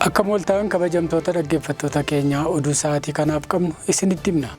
Akkam ooltan kabajamtoota dhaggeeffattoota keenyaa, oduu sa'aatii kanaaf qabnu isinitti himna.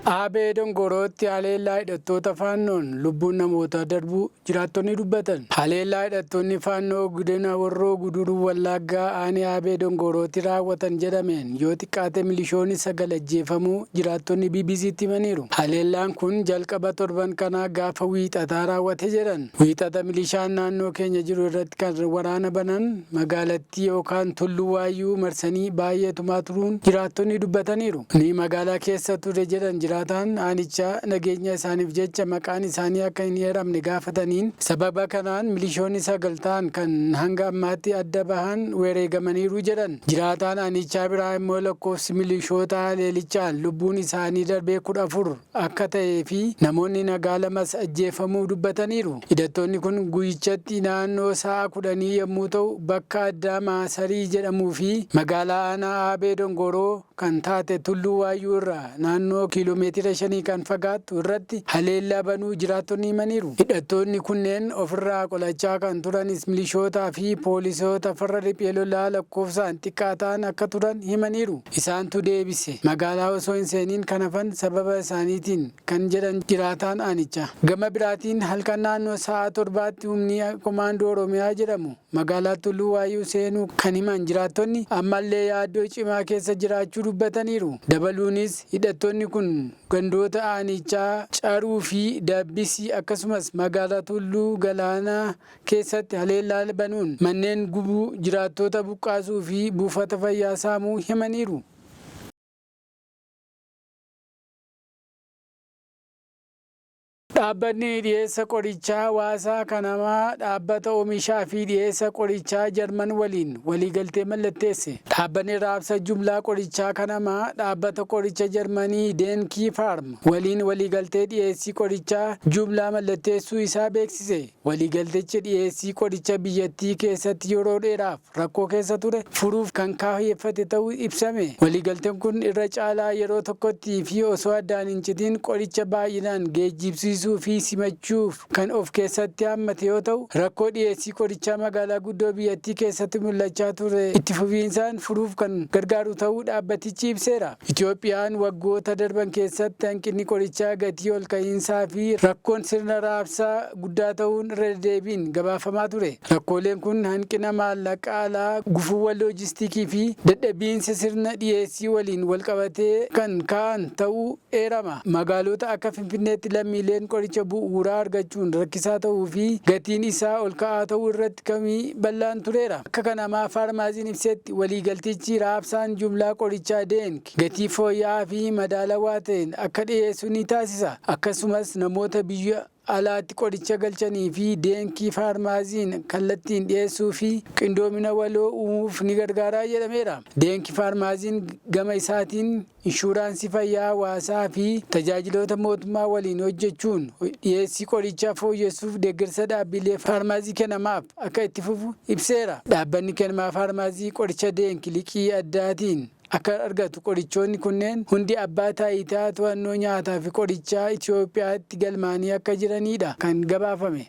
Aabee Dongorootti haleellaa hidhattoota Faannoon lubbuun namootaa darbuu jiraattonni dubbatan. Haleellaa hidhattoonni Faannoo godina Horroo Guduruu Wallaaggaa aanaa Aabee Dongorootti raawwatan jedhameen yoo xiqqaate milishoonni 9 ajjeefamuu jiraattonni BBCtti himaniiru. Haleellaan kun jalqaba torban kanaa gaafa Wiixataa raawwate jedhan. Wiixata milishaan naannoo keenya jiru irratti kan waraana banan magaalattii yookaan Tulluu Waayyuu marsanii baay'ee tumaa turuun jiraattonni dubbataniiru. Nuyi magaalaa keessa turre jedhan jiraataan aanichaa nageenya isaaniif jecha maqaan isaanii akka hin eeramne gaafataniin, sababa kanaan milishoonni 9 ta'an kan hanga ammaatti adda bahan wereegamaniiru jedhan. Jiraataan aanichaa biraa immoo lakkoofsi milishoota haleelichaan lubbuun isaanii darbee 14 akka ta'ee fi namoonni nagaa lamas ajjeefamuu dubbataniiru. Hidhattoonni kun guyyichatti naannoo sa'a kudhanii yommuu ta'u bakka addaa Maasarii jedhamuu fi magaalaa aanaa Aabee Dongoroo kan taate Tulluu Waayyuu irraa naannoo kiiloomeetira shanii kan fagaattu irratti haleellaa banuu jiraattonni himaniiru. Hidhattoonni kunneen ofirraa qolachaa kan turanis milishootaa fi poolisoota farra riphee lolaa lakkoofsaan xiqqaa ta'an akka turan himaniiru. Isaantu deebise. Magaalaa osoo hin seeniin kan hafan sababa isaaniitiin kan jedhan jiraataan aanichaa. Gama biraatiin halkan naannoo sa'a 7tti humni Komaandoo Oromiyaa jedhamu magaalaa Tulluu Waayyuu seenuu kan himan jiraattonni, ammallee yaaddoo cimaa keessa jiraachuu dubbataniiru. Dabaluunis hidhattoonni kun gandoota aanichaa Caruu fi Daabbisii akkasumas magaalaa Tulluu Galaanaa keessatti haleellaa banuun manneen gubuu, jiraattoota buqqaasuu fi buufata fayyaa saamuu himaniiru. Dhaabbanni dhiyeessa qorichaa hawaasaa Kanamaa dhaabbata oomishaa fi dhiyeessa qorichaa Jarman waliin waliigaltee mallatteesse. Dhaabbanni raabsa jumlaa qorichaa Kanamaa dhaabbata qoricha Jarmanii Deenkii Faarm waliin waliigaltee dhiyeessii qorichaa jumlaa mallatteessuu isaa beeksise. Waliigaltichi dhiyeessii qoricha biyyattii keessatti yeroo dheeraaf rakkoo keessa ture furuuf kan kaayyeffate ta'uu ibsame. Waliigalteen kun irra caalaa yeroo tokkotti fi osoo addaan hin citin qoricha baay'inaan geejjibsiisuu fi simachuuf kan of keessatti haammate yoo ta'u, rakkoo dhiyeessii qorichaa magaalaa guddoo biyyattii keessatti mul'achaa ture itti fufiinsaan furuuf kan gargaaru ta'uu dhaabbatichi ibseera. Itoophiyaan waggoota darban keessatti hanqinni qorichaa, gatii olka'iinsaa fi rakkoon sirna raabsaa guddaa ta'uun irra deddeebiin gabaafamaa ture. Rakkooleen kun hanqina maallaqa alaa, gufuuwwan loojistikii fi dadhabiinsa sirna dhiyeessii waliin walqabatee kan ka'an ta'uu eerama. Magaalota akka Finfinneetti lammiileen qoricha bu'uuraa argachuun rakkisaa ta'uu fi gatiin isaa olka'aa ta'uu irratti komii bal'aan tureera. Akka Kanamaa Faarmaaziin ibsetti, waliigaltichi raabsaan jumlaa qorichaa Deenk gatii fooyya'aa fi madaalawaa ta'een akka dhiyeessu ni taasisa. Akkasumas namoota biyya alaatti qoricha galchanii fi Deenkii Faarmaaziin kallattiin dhiyeessuu fi qindoomina waloo uumuuf ni gargaara jedhameera. Deenki Faarmaaziin gama isaatiin Inshuuraansii fayyaa hawaasaa fi tajaajiloota mootummaa waliin hojjechuun dhiyeessii qorichaa fooyyessuuf deeggarsa dhaabbilee faarmaasii Kenamaaf akka itti fufu ibseera. Dhaabbanni Kenemaa Faarmaasii qoricha Deenk liqii addaatiin akka argatu qorichoonni kunneen hundi Abbaa Taayitaa To'annoo Nyaataa fi Qorichaa Itiyoophiyaatti galmaa'anii akka jiraniidha kan gabaafame.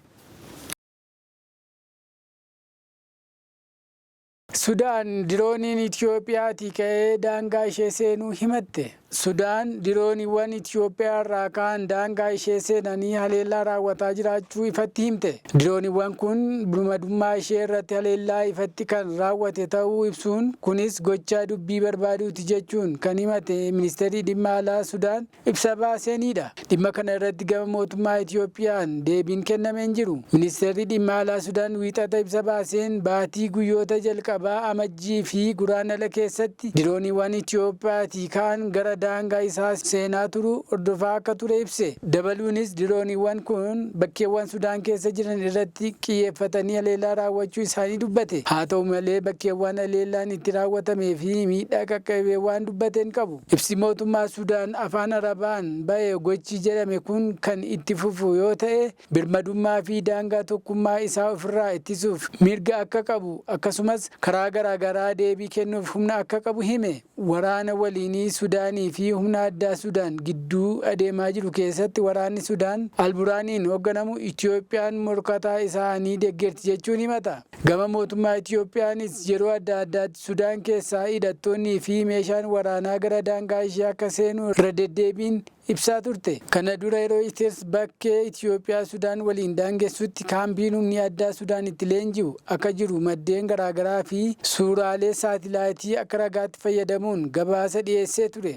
Sudaan dirooniin Itiyoophiyaatii ka'ee daangaa ishee seenuu himatte. Sudaan dirooniiwwan Itiyoophiyaarraa ka'an daangaa ishee seenanii haleellaa raawwataa jiraachuu ifatti himte. Dirooniiwwan kun birmadummaa ishee irratti haleellaa ifatti kan raawwate ta'uu ibsuun, kunis gochaa dubbii barbaaduuti jechuun kan himate Ministeerri Dhimma Alaa Sudaan ibsa baaseenidha. Dhimma kana irratti gama mootummaa Itiyoophiyaan deebiin kenname hin jiru. Ministeerri Dhimma Alaa Sudaan Wiixata ibsa baaseen baatii guyyoota jalqabaa Amajjii fi Guraandhala keessatti dirooniiwwan Itiyoophiyaatii ka'an gara daangaa isaa seenaa turu hordofaa akka ture ibse. Dabaluunis dirooniiwwan kun bakkeewwan Sudaan keessa jiran irratti qiyyeeffatanii haleellaa raawwachuu isaanii dubbate. Haa ta'u malee bakkeewwan haleellaan itti raawwatamee fi miidhaa qaqqabe waan dubbate hin qabu. Ibsi mootummaa Sudaan afaan Arabaan ba'e gochi jedhame kun kan itti fufu yoo ta'e birmadummaa fi daangaa tokkummaa isaa ofirraa ittisuuf mirga akka qabu akkasumas karaa garaagaraa deebii kennuuf humna akka qabu hime. Waraana waliinii Sudaanii fi humna addaa Sudaan gidduu adeemaa jiru keessatti waraanni Sudaan Alburaaniin hoogganamu Itoophiyaan morkataa isaanii deeggarti jechuun himata. Gama mootummaa Itoophiyaanis yeroo adda addaatti Sudaan keessaa hidhattoonnii fi meeshaan waraanaa gara daangaa ishee akka seenu irra deddeebiin ibsaa turte. Kana dura yeroo Reuters bakkee Itoophiyaa Sudaan waliin daangessutti kaampiin humni addaa Sudaan itti leenji'u akka jiru maddeen garaagaraa fi suuraalee saatilaayitii akka ragaatti fayyadamuun gabaasa dhiyeessee ture.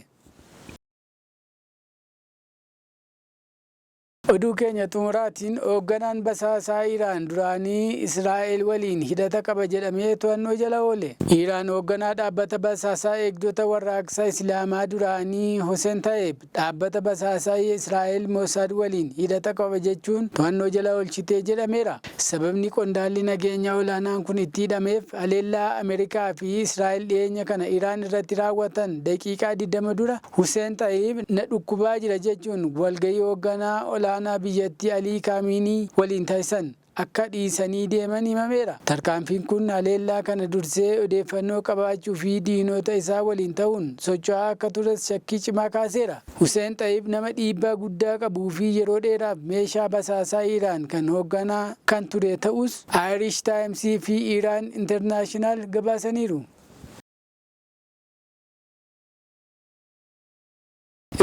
Oduu keenya xumuraatiin, hoogganaan basaasaa Iraan duraanii Israa'el waliin hidhata qaba jedhamee to'annoo jala oole. Iraan hoogganaa dhaabbata basaasaa Eegdota Warraaqsa Islaamaa duraanii Hossein Taeb dhaabbata basaasaa Israa'el Mossad waliin hidhata qaba jechuun to'annoo jala oolchitee jedhameera. Sababni qondaalli nageenyaa olaanaan kun itti hidhameef haleellaa Ameerikaa fi Israa'el dhiyeenya kana Iraan irratti raawwatan daqiiqaa 20 dura Hussein Taib na dhukkubaa jira jechuun walgahii hoogganaa olaanaa biyyattii Alii Kaaminii waliin taasisan akka dhiisanii deeman himameera. Tarkaanfiin kun haleellaa kana dursee odeeffannoo qabaachuu fi diinota isaa waliin ta'uun socho'aa akka tures shakkii cimaa kaaseera. Hussein Taib nama dhiibbaa guddaa qabuu fi yeroo dheeraaf meeshaa basaasaa Iraan kan hoogganaa kan ture ta'us Irish Times fi Iran International gabaasaniiru.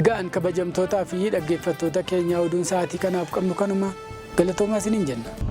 Egaan kabajamtootaa fi dhaggeeffattoota keenya, oduun sa'aatii kanaaf qabnu kanuma. Galatoomaa isiniin jenna.